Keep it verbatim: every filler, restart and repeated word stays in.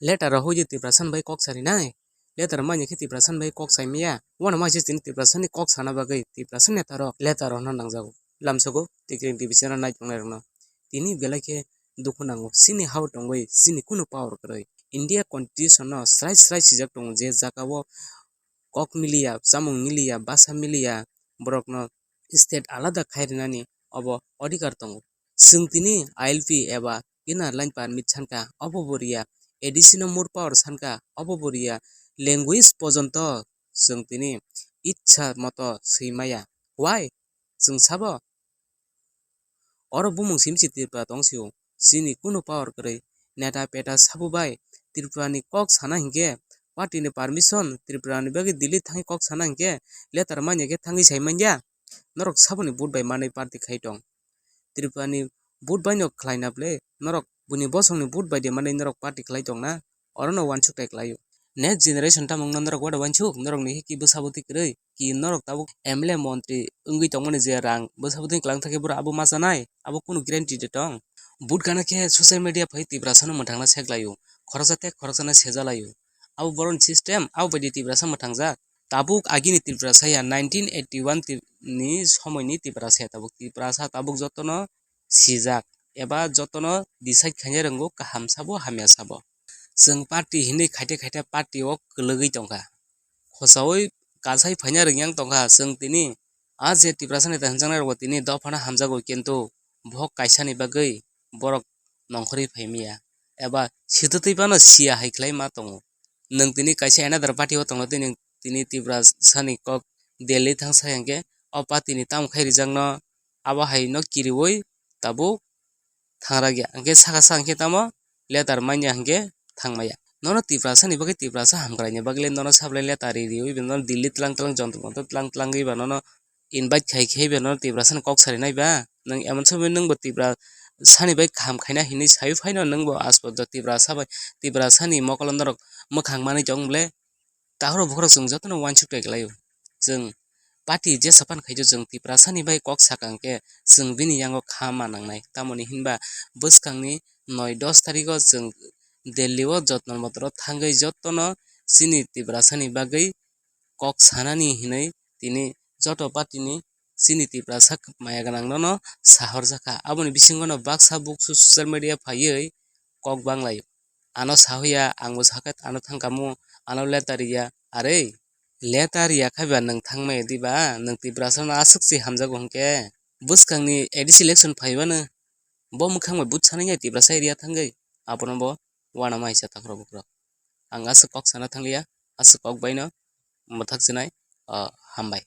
Letter rok hoidi Tiprasa ni bai kok sarinai. Letter manya khe Tiprasa ni bai kok saimaya. Wano mai se chini Tiprasa ni kok sana bagwi Tiprasa ni neta rok letter rok no nangjago. Lamsogo tikring division o nai tongnai rok no. Tini belai khe dukhu nango. Chini hao tongwi chini kunu power kwrwi. India constitution no srai srai sijak tongo je jaga o kok miliya, chamung miliya, basa miliya, borokno state alada khai rinani obo odhikar tongo. Chwng tini I L P eba inner line permit sankha, obo bo riya, A D C no more power sankha, obo bo riya, language pojonto chwng tini itsa moto swi maya. Why? Chwng sabo? Oro bumung simi se Tripura tong sio. Chini kunu power kwrwi. Neta peta sabo bai Tripura ni kok sana hinkhe, party ni permission, Tripura ni bagwi Delhi thangwi kok sana hinkhe, letter manya khe thangwi sai manya. Norok saboni vote bai manwi party khai tong. Tripura ni vote bai no khlai na ble, norok buini bosong ni vote bai de manwi norok party khlai tong na. Oro no uansuk tai kwlai o. Next generation tamo wngna norok wada uansuk, norok ni ki bwsa bwtwi kwrwi, ki norok tabuk M L A montri wngwi tongmani je rang bwsa bwtwi kwlang thakhe borok abo ma chanai, abo kunu guarantee de tong. Vote gana khe social media phai Tiprasa no mwthangna sek lai o, khoroksa tei khoroksa no seja lai o. Abo borok ni system, abo bai di Tiprasa mwthangjak. Tabuk agini Tiprasa ya, nineteen eighty one ti-, ni somoi ni Tiprasa ya, tabuk Tiprasa tabuk joto no sijak eba joto no decide khaina rwngo, kaham sabo hamya sabo. Chwng party hinwi khaite khaite party o kwlwgwi tongkha. Khosaui kasai phaina rwngya wng tongkha chwng tini. A je Tiprasa neta hwnjaknai rokbo tini dophano hamjago, kintu bohok kaisani bagwi borok nongkhorwi phaimaya eba sitwtwi phano siya hai khlai ma tongo. Nwng tini kaisa another party o tongna twi nwng tini Tiprasa ni kok Delhi thang sai hwnkhe o party ni tamo khai rijakno abo hai no kiriui tabuk thangragya. Hwnkhe saka sa hwnkhe tamo letter manya hwnkhe thangmaya. Nono Tiprasa ni bagwi, Tiprasa hamkraini bagwi le nono sablai letter ri riui nono Delhi tlang tlang jontro montro tlang tlangwi ba nono invite khai khai ba nono Tiprasa ni kok sarinai ba. Nwng emon somoi nwngbo Tiprasa ni bai kaham khaina hinwi saui phaino nwngbo aswk do Tiprasa bai, Tiprasa ni mokolo norok mwkhang manwi tong ble. Takhorok bukhorok chwng jotono uansuk tai kwlaio. Chwng party jesa pan khaio, chwng Tiprasa ni bai kok saka hwnkhe chwng bini yango kha ma nangnai. Tamoni hinba bwskangni noi dos tarikgo chwng Delhi o jotno motoro thangwi jotono chini Tiprasa ni bagwi kok sanani hinwi tini joto party ni chini Tiprasa maya gwnang nono sahorjakha. Aboni bisingo no baksa buksu social media phaiwi kok banglaio. Ano sahuya, angbo sakhe ano thangkamu, ano letter ya, arei. Letter ya khaiba nwng thangmaya diba, nwng Tiprasa no aswk se hamjago hwnkhe. Bwskangni A D C election phaibano bo mwkhang bai but sanai ya Tiprasa area thangwi, abono bo uanama hai sa takhorok bukhorok. Ang aswk kok sana thangliya, aswk kok baino mwthak chinai, ah, hambai.